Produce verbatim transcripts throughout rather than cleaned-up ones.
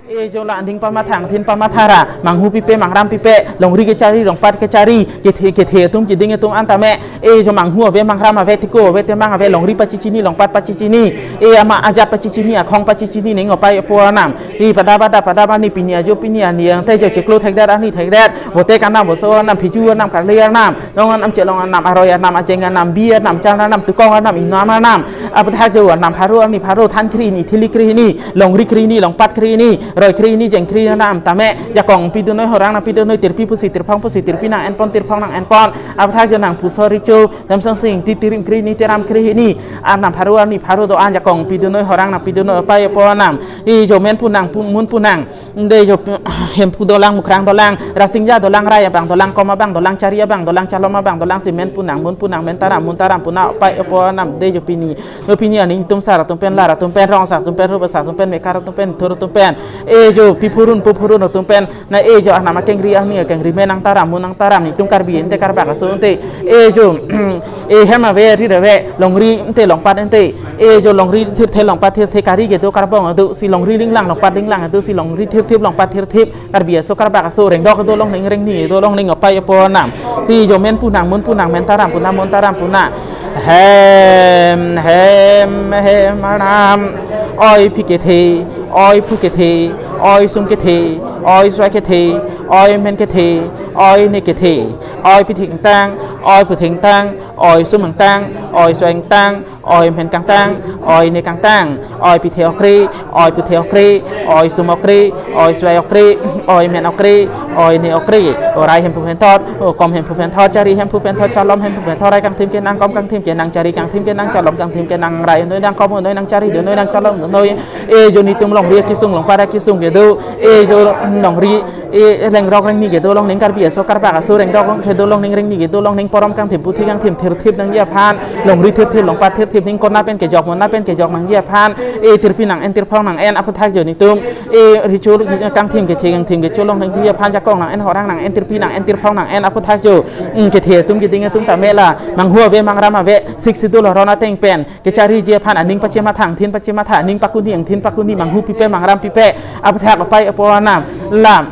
E jo la aning pamatha, angthin pamatha ra, manghu pipe, mangram pipe, longri kechari, longpat kechari, kethe, kethe atum, keding atum an tame, e jo manghu ave, mangram ave, tiko ave, temang ave, longri pachechini, longpat pachechini, e ama ajat pachechini, akhong pachechini, ning opai opo anam. E pada pada pada bani pini ajo pini ani angte jo chiklo thekdet, ani thekdet, bote kanam, boso anam, phiju anam, karli anam, long anam, chelong anam, aroi anam, ajeng anam, bi anam, char anam, tukong anam, inam anam, aphuthak jo anam, pharo ani pharo, than krehini, thili krehini, longri krehini, longpat krehini, roi krehini, jeng krehini anam tame, jakong pidunoi, horang nangpidunoi, tirpi pusi, tirphong pusi, tirpi nang enpon, tirphong nang enpon, aphuthak jo nang puso richo, Samsung Sing, titirim krehini, tiram krehini, anam pharo ani pharo do-an, jakong pidunoi, horang nangpidunoi, opai opo anam, e jo men punang, pu-, mun punang, de jo pu-, Hemphu dolang, Mukrang dolang, Rasinja dolang, Rai abang dolang, Kom abang dolang, Chari abang dolang, Chalom abang dolang, si men punang, mun punang, men taram, mun taram puna, opai opo anam, de jo pini, jo pini aning atum, sar atum pen, lar atum pen, rong sar atum pen, ruba sar atum pen, mekar atum pen, thur atum pen, e jo piphurun, puphurun atum pen, na e jo anam akengri, aning akengri, men nang taram, mun nang taram, netum Karbi ente, karbak aso ente, e jo, e hem ave, ri ave, longri ente, longpat ente, e jo longri thirthe, longpat thirthe, kari kedo, karbong kedo, si longri linglang, longpat linglang kedo, si longri thirthip, longpat thirthip, Karbi aso, karbak aso, rengdok kedo longning, rengni kedo longning, opai opo anam, si jo men punang, mun punang, men taram puna, mun taram puna, hem hem hem anam, oi phi kethe, oi phu kethe, oi sum kethe, oi sua kethe, oi men kethe, oi ne kethe, oi pithing tang, oi phuthing tang, oi sum tang, oi sua tang, oi men kangtang, oi ne kangtang, oi pithe okri, oi puthe okri, oi sum okri, oi suai okri, oi men okri, oi ne okri, o Rai Hemphu Phenthot, o Kom Hemphu Phenthot, Chari Hemphu Phenthot, Chalom Hemphu Phenthot, Rai kangthim kenang, Kom kangthim kenang, Chari kangthim kenang, Chalom kangthim kenang, Rai noi nang, Kom noi nang, Chari noi nang, Chalom noi, e jo netum longri akesung, longpat akesung kedo, e jo longri, e rengrok rengni kedo longning, Karbi aso, karbak aso, rengdok kedo longning, rengni kedo longning, porom kangthim, puthi kangthim, thirthip nangji aphan, longri thirthip, longpat thirthip, ning kona pen kejok, mona pen kejok nangji aphan, e tirpi nang en, tirphong nang en, aphuthak jo netum, e richo kangthim keche, kangthim kecho long nangji aphan, jakong nang en, horang nang en, tirpi nang en, tirphong nang en, aphuthak jo, mm, kethe atum, keding atum tame la manghu ave, mangram ave, Sixth Schedule aron ateng pen kechariji aphan aning pachematha, angthin pachematha, aning pakuni, angthin pakuni, manghu pipe, mangram pipe, aphuthak opai opo anam, la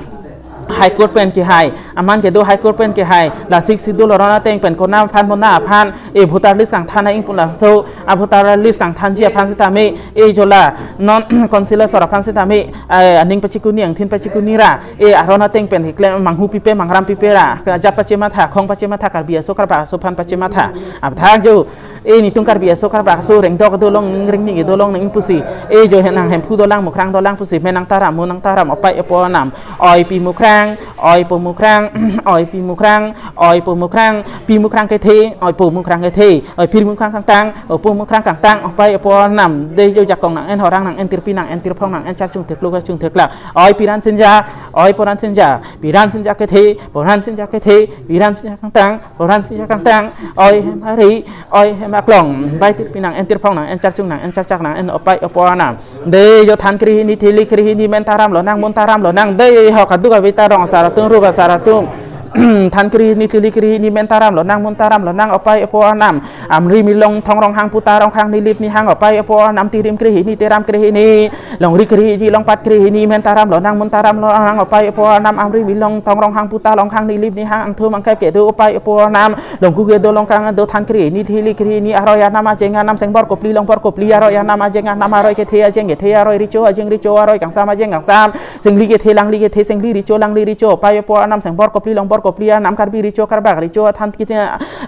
High Court pen kehai, aman kedo High Court pen kehai, la Sixth Schedule aron ateng pen kona aphan, mona aphan, e voter list kangthan nang pu laso, a voter list kangthanji aphan sitame, e jo la non council asor aphan sitame, e aning pachekuni, angthin pachekuni ra, e aron ateng pen keklem, manghu pipe, mangram pipe ra, ajat pachematha, akhong pachematha, Karbi aso, karbak aso aphan pachematha, aphuthak jo, e netum Karbi aso, karbak aso, rengdok kedo longning, rengni kedo longning pusi, e jo nang Hemphu dolang, Mukrang dolang pusi, men nang taram, mun nang taram, opai opo anam, oi pi Mukrang, oi po Mukrang, oi pi Mukrang, oi po Mukrang, pi Mukrang kethe, oi po Mukrang kethe, oi pi Mukrang kangtang, oi po Mukrang kangtang, opai opo anam, de jo jakong nang en, horang nang en, tirpi nang en, tirphong nang en, charchung thekluk, charchung theklak, oi Piran Sinja, oi Poran Sinja, Piran Sinja kethe, Poran Sinja kethe, Piran Sinja kangtang, Poran Sinja kangtang, oi hem ari, oi hem aklong, bai tirpi nang en, tirphong nang en, charchung nang en, charchak nang en, opai opo anam, de jo than krehini, thili krehini, men taram lonang, mun taram lonang, de ho kaduk ave ta, rong sar atum, ruba sar atum, than krehini, thili krehini, men taram lonang, mun taram lonang, opai opo anam, amri milong thong ronghang puta rongkhang nilip nihang, opai opo anam, tirim krehini, tiram krehini, longri krehini, longpat krehini, men taram lonang, mun taram lonang, opai opo anam, amri milong thong ronghang puta rongkhang nilip nihang, angthum angkhep kedo, opai opo anam, longku kedo, longkang kedo, than krehini, thili krehini, aroi anam, ajeng anam, sengbor kopli, longbor kopli, aroi anam, ajeng anam, aroi kethe, ajeng kethe, aroi richo, ajeng richo, aroi kangsam, ajeng kangsam, sengli kethe, langli kethe, sengli richo, langli richo, opai opo anam, sengbor kopli, longbor kopli anam, Karbi richo, karbak richo, than kiti,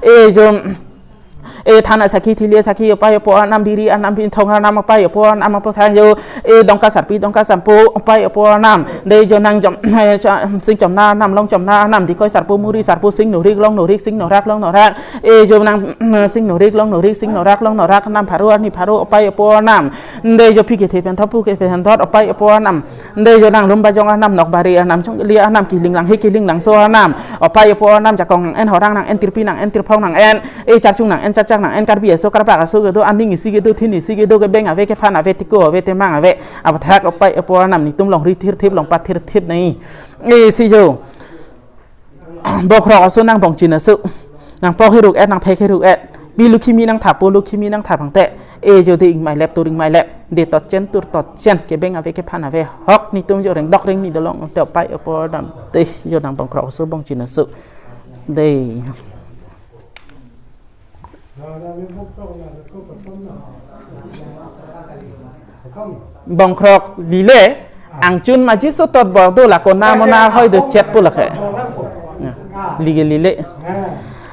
e jo, e than asakhi, thili asakhi, opai opo anam, biri anam, pinthong anam, opai opo anam, aphuthak jo, e dongka sarpi, dongka sampo, opai opo anam, de jo nang jom, sing chomna anam, long chomna anam, dikoi sarpo, muri sarpo, sing norik, long norik, sing norak, long norak, e jo nang, sing norik, long norik, sing norak, long norak anam, pharo ani pharo, opai opo anam, de jo phi kethe pen thot, phu kethe pen thot, opai opo anam, de jo nang lum bajong anam, nok bari anam, chungli anam, kiling langhe, kiling langso anam, opai opo anam, jakong nang en, horang nang en, tirpi nang en, tirphong nang en, e charchung nang en, charchak nang en, Karbi aso, karbak aso kedo, aning isi kedo, thin isi kedo, kebeng ave, kephan ave, tiko ave, temang ave, aphuthak opai opo anam, netum longri thirthip, longpat thirthip nai, e si jo, bokrok aso nang bongchin aso, nang pok heruk et, nang phek heruk et, Pi lukhimi nangtha, po lukhimi nangtha bangte, e jo de ingmai lep tur ingmai lep, de totchen tur totchen, kebeng ave kephan ave, hok nitum jo rengdok rengni dolong te opai opo dam te jo nang Bongkrok aso bongchin aso. De. Bongkrok lile, angchun maji so tot bor do la kona mona hoi do chet pu lakhe. Lile lile.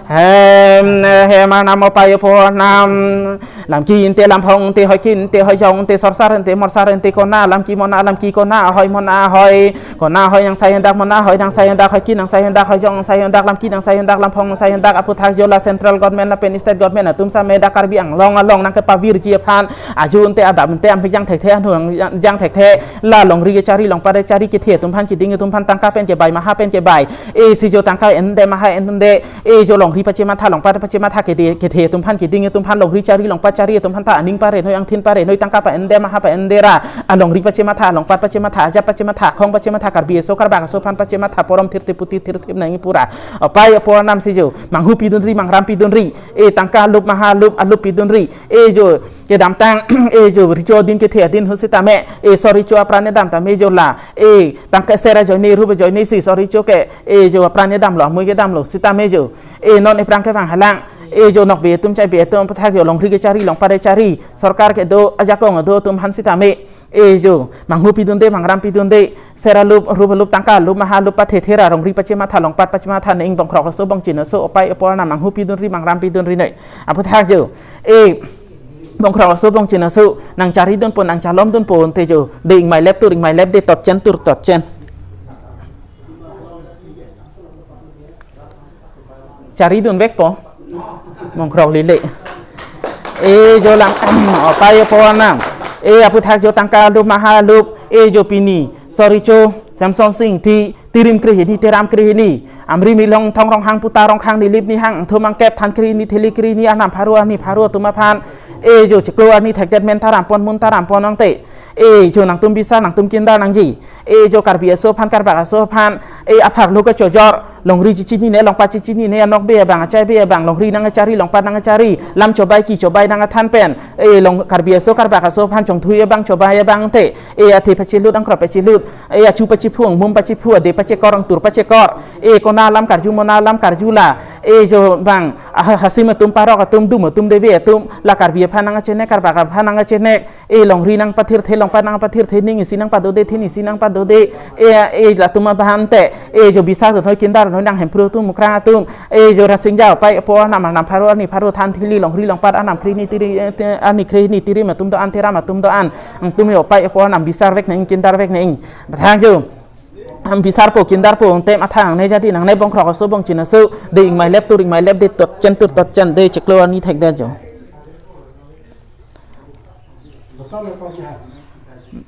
Hem, hem arnam opai opo arnam. Lamki inte, lamphong inte, hoiki inte, hoijong inte, sorsar inte, morsar inte, kona lamki mona, lamki kona hoi mona hoi. Kona hoi nangsai hendak, mona hoi nangsai hendak, hoiki nangsai hendak, hoijong nangsai hendak, lamki nangsai hendak, lamphong nangsai hendak, aphuthak jo la central government lapen state government atum same dak Karbi Anglong along nangkepavirji aphan, aju inte, adap inte, amphi jang thekthe, anhung jang thekthe, la longri kechari, longpat kechari, kethe atum aphan, keding atum aphan tangka pen kebai, maha pen kebai, e si jo tangka ende, maha ende, e jo longri pachematha, longpat pachematha, kethe, kethe atum aphan, keding atum aphan, longri chari, longpat chari atum aphan ta aning pare noi, angthin pare noi, tangka pa-ende, maha pa-ende ra, alongri pachematha, longpat pachematha, ajat pachematha, akhong pachematha, Karbi aso, Karbak aso aphan pachematha, porom thirthe puti thirthe nang pura. Opai opo arnam si jo, manghu pidunri, mangram pidunri, e tangka alup, maha alup, alup pidunri, e jo, kedamtang, e jo, recho adin kethe adin ho sitame, e so recho apran edam tame jo la, e tangka sera ajoine, rup ajoine si so recho ke, e jo apran edamlo, amui kedamlo sitame jo, e non ephrang kevang halang, e jo nokbe atum chaibe atum aphuthak jo longri kechari, longpat kechari, sorkar kedo, ajakong kedo atum aphan sitame, e jo manghu pidunde, mangram pidunde, sera alup, rup alup, tangka alup, maha alup pathe thera, longri pachematha, longpat pachematha, ne ing Bongkrok aso bongchin aso opai opo arnam manghu pidunri, mangram pidunri noi. Aphuthak jo, e Bongkrok aso bongchin aso nangcharidunpo, nangchalomdunpo ante jo, de ingmai lep tur ingmai lep, de totchen tur totchen. Charidun vekpo. Bongkrok lile. E jo lang, opai opo arnam. E aphuthak jo tangka alup, maha alup, e jo pini so recho, Samson Sing Ingti, Tirim krehini, Teram krehini, Amri Milong, Thong Ronghang, Puta Ronghang, Nilip Nihang, Angthum Angkep, Than krehini, Thili krehini, arnam pharo, arni pharo atum aphan, e jo chiklo arni thekdet men tarampon, mun tarampon nangte, e jo nangtum bisar, nangtum kindar nangji. E jo Karbi aso aphan, Karbak aso aphan, e apharlo kechojor, longri chichinine, longpat chichinine, anokbe abang, achaibe abang, longri nangchari, longpat nangchari, lam chobai ki chobai nangthan pen, e long Karbi aso, Karbak aso aphan chongthui abang, chobai abang te, e athe pachelut, angkrop pachelut, e achu pachephu, angmum pachephu, ade pachekor, angtur pachekor, e kona alam karju, mona alam karju la, e jo bang, ah, hasim atum, parok atum, dum atum, deve atum, la Karbi aphan nangchenek, Karbak aphan nangchenek, e longri nangpathirthe, longpat nangpathirthe, ning isi nangpadode, thin isi nangpadode, e, e latum abaham te, e jo bisar noi, kindar noi, nang Hemphu atum, Mukrang atum, e jo Rasinja opai opo arnam, arnam pharo, arni pharo, Than, Thili, longri longpat, arnam krehini, Tiri, e, te, arni krehini, Tirim atum do-an, Teram atum do-an, nangtum jo opai opo arnam bisar vek nang, kindar vek nang. Thank you. Am bisarpo, kindarpo, ante matha nangne, jadi nangne, Bongkrok aso bongchin aso, de ingmai lep tur ingmai lep, de totchen tur totchen, de chiklo arni thekdet jo.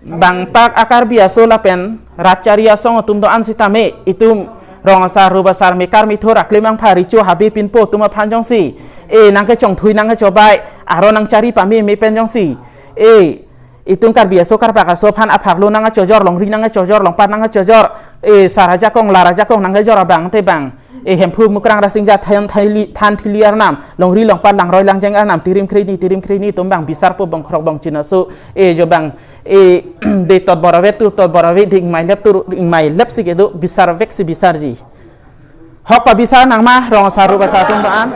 Bangpak a-Karbi aso lapen rat chari asong atum do-an sitame, itum rong asar, rup asar, mekar methur, aklim angpha, recho, habe, pinpo atum aphan jongsi, e nangkechongthui, nangkechobai, aron nangchari pameme pen jongsi, e itum Karbi aso, Karbak aso aphan apharlo nangchojor, longri nangchojor, longpat nangchojor, e sar ajakong, lar ajakong nangkejor abang te bang, e Hemphu, Mukrang, Rasinja, Than, Thili, Than, Thili arnam, longri longpat, langroi langjeng arnam, Tirim krehini, Tirim krehini atum bang bisarpo, Bongkrok bongchin aso, e jo bang, e de tot bor ave, tur tot bor ave, de ingmai lep tur ingmai lep si kedo, bisar vek si bisarji. Hok pabisar nangma, rong asar, rup asar atum do-an.